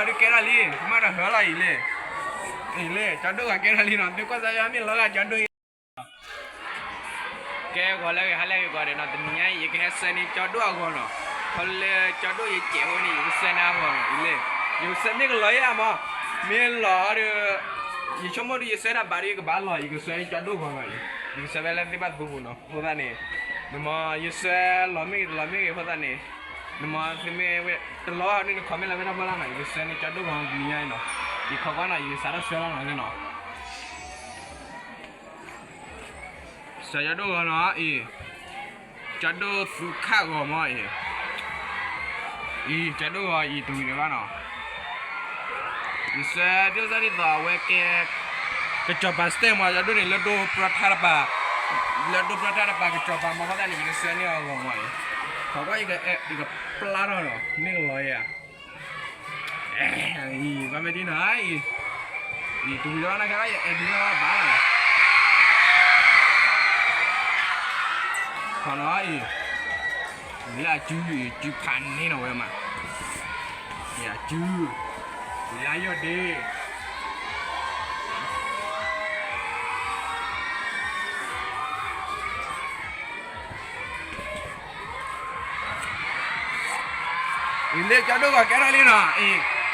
ဒုးကဲထီၣ်လံ မ့ၢ်တဟၢလီၤအံၤလဲၣ်, အံၤလဲၣ် ကၠီဒိၣ်ဂီၤကဲထီၣ်လံနီၤ, သုကွၢ်စၢ်ယွၤမ့ၢ်လီၤဂာ်ကၠီဒိၣ်ယၤ ကဲဂီၤလၢဂ့ၤ ဟါလၢဂ့ၤကီးဒီးနီၤ, တနံၤညါအံၤ ယကဟဲဆှၢန့ၢ်ကၠီဒိၣ်အဂီၤနီၤ, ခီလၢကၠီဒိၣ်ယကဲးဖိန့ၣ် ယကဆှၢန့ၢ်အဂီၤနီၤ, အံၤလဲၣ်, ယကဆှၢမ့ၢ်ကလီၤယၤမး, မ့ၢ်လီၤဒီး ယဆိကမိၣ်ဒီး ယဆှၢတၢ်ဘၣ်ဒီး ယကဘၣ်လီၤ, ယကဆှၢန့ၢ်ကၠီဒိၣ်ဂီၤနီၤအံၤ, ယကဆှၢဝဲလၢသ့ၣ်ဘၣ်သူပူၤနီၤ, အဃိသတးန့ၣ် နမ့ၢ်ယဆှၢလီၤမ့ၢ်ဂ့ၤတလီၤမ့ၢ်ဂ့ၤ အဃိသတးန့ၣ် နမ့ၢ်သုမ့ၢ်ဝဲတလီၤဒ်န့ၣ် comment လီၤဝဲတၢ်ဖီလာ်နီၤ, ယကဆှၢန့ၢ်ကၠီဒိၣ်ဂီၤတနံၤညါအံၤနီၤ, ယခီကွၢ်နီၤ ယကစးထီၣ်ဆှၢလီၤနီၤနီၤ စးကၠီဒိၣ်ဂီၤနီၤအံၤ, ကၠီဒိၣ်သူခၣ်ဂီၤမးအံၤ, အံၤ ကၠီဒိၣ်ဂီၤအံၤ တဝံၤဒံးဘၣ်နီၤ, ယဆှၢဒိၣ်စၢ်ဒ်သိးအဝဲကဲ ကစီၤပၤ stamp မး ကၠီဒိၣ်န့ၣ် လၢဒိၣ်ပြၢထါတပၤ, လၢဒိၣ်ပြၢထါတပၤ ကစီၤပၤမး အဃိသတးန့ၣ် ယကဆှၢန့ၢ်အဂီၤမးအံၤ, ခီကွၢ်ယကပျၢ်ထီၣ်နီၤ မ့ၢ်ကလီၤယၤ အံၤ ကွၢ်မ့ၢ်ဒ်နီၤအံၤ, အံၤ တဝံၤလီၤနီၤ ခဲလၢာ် ယအဲၣ်ဒိးဘၣ်လီၤနီၤ, ခီနီၤအံၤ, လၢအစုအံၤ စုဖးန့ၢ်နီၤဝဲမး, ယစု, လၢယီၢ်ဒ့ အံၤလၢကၠီဒိၣ်ဂီၤကဲထီၣ်လံနီၤ, အံၤ, အိၣ်ခ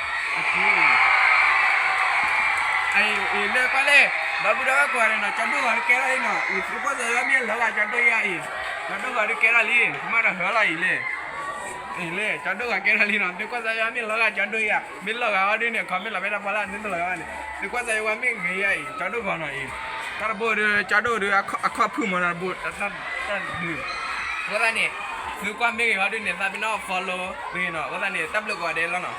ီ, အံၤလၢ, အစု, အံၤလၢကွၢ်လၢ, ဒီပုၢ်ဒီဝဲၢ်ကိးဂၤဒဲးနီၤ ကၠီဒိၣ်ဂီၤကဲထီၣ်လံနီၤ, အံၤ သုကွၢ်စၢ်ယွၤမ့ၢ်လီၤဂာ်ကၠီဒိၣ်ယၤအံၤ, ကၠီဒိၣ်ဂီၤဒုးကဲထီၣ်လံ, မ့ၢ်တဟၢလီၤအံၤလဲၣ်, အံၤလၢ ကၠီဒိၣ်ဂီၤကဲထီၣ်လံနီၤ, သုကွၢ်စၢ်ယွၤမ့ၢ်လီၤဂာ်ကၠီဒိၣ်ယၤ, မ့ၢ်လီၤဂာ်အီၤဒ်န့ၣ် comment လီၤဝဲတၢ်ဖီလာ် သုတလီၤဂာ်ဘၣ်န့ၣ်, သုကွၢ်စၢ်ယွၤမ့ၢ်ဂ့ၤယၤအံၤ ကၠီဒိၣ်ဂီၤနီၤအံၤ, တၢ်တဘိဒီး ကၠီဒိၣ်ဒီး အခီၣ်ဖုၣ်မးတၢ်တဘိ, တၢ်ဒုး, အဃိသတးန့ၣ်, သုကွၢ်မ့ၢ်ဂ့ၤအီၤဒ်န့ၣ် သးပ့ၤနီၣ် follow ဂ့ၤနီၤ, အဃိသတးန့ၣ် တၢ်ဘျုးကိးဂၤဒဲးလီၤနီၤ.